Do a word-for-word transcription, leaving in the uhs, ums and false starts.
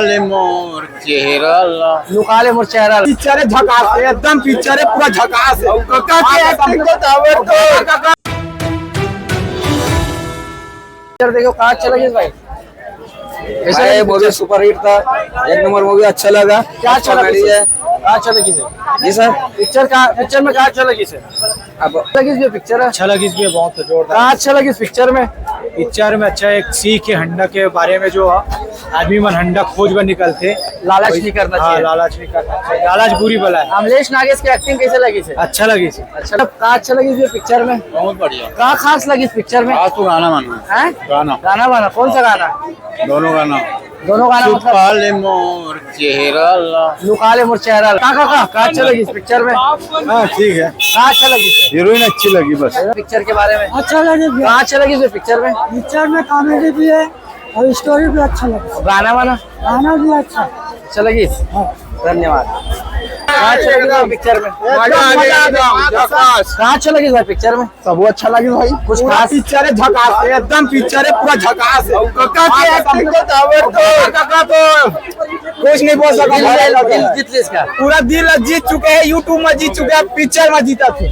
ले मोर चेहरा ला। लुका ले मोर चेहरा ला। पिक्चर है झकास, एकदम पिक्चर है पूरा झकास है। कका के एक्टिंग तो दावे तो। पिक्चर देखो, कहाँ अच्छा लगे भाई? कैसा अरे लगे मूवी पिक्चर? सुपरहिट था, एक नंबर मूवी, अच्छा लगा। क्या अच्छा लगा कॉमेडी पिक्चर? है। कहाँ अच्छा लगे सर? जी सर। पिक्चर का, पिक्चर में कहाँ अच्छा लगे सर? अब लगे जो पिक्चर है। अच्छा लगे इसमें बहुत जोरदार। कहाँ अच्छा लगे इस पिक्चर में? पिक्चर में अच्छा एक सीख है हंडा के बारे में, जो आदमी मन हंडा खोज बर निकलथे। लालच नहीं करना हाँ, चाहिए। लालच नहीं करना चाहिए। लालच बुरी बला है। अमलेश नागेश की एक्टिंग कैसे लगी सर? अच्छा लगी सर। अच्छा, का अच्छा लगी इस पिक्चर में? बहुत बढ़िया। का खास लगी इस पिक्चर में? आज तो गाना बना है। हैं? गाना। गाना बना, कौन सा गाना? दोनों गाना। दोनों गाना मतलब? छुपा ले मोर चेहरा ला। लुका ले मोर चेहरा ला। का, का, का, का अच्छा लगी इस पिक्चर में? हाँ, ठीक है। का अच्छा लगी सर? हीरोइन अच्छी लगी बस। पिक्चर के बारे में? अच्छा लगे भैया। का अच्छा लगी इस पिक्चर में? पिक्चर में कॉमेडी भी है और स्टोरी भी अच्छा लगा। गाना वाना? गाना भी अच्छा। अच्छा लगी? हाँ। धन्यवाद। का अच्छा लगी इस पिक्चर में? मजा आ गया एकदम, झकास। का अच्छा लगी इस पिक्चर में? सब अच्छा लगी भाई। कुछ पूरा खास? पिक्चर है झकास, एकदम पिक्चर है पूरा झकास है। कका के एक्टिंग तो दावे तो। कका तो कुछ नहीं बोल सकता दिल, भाई। दिल, दिल जीत ले इसका। पूरा दिल जीत चुके हैं, YouTube में जीत चुके हैं, पिक्चर में जीता थे।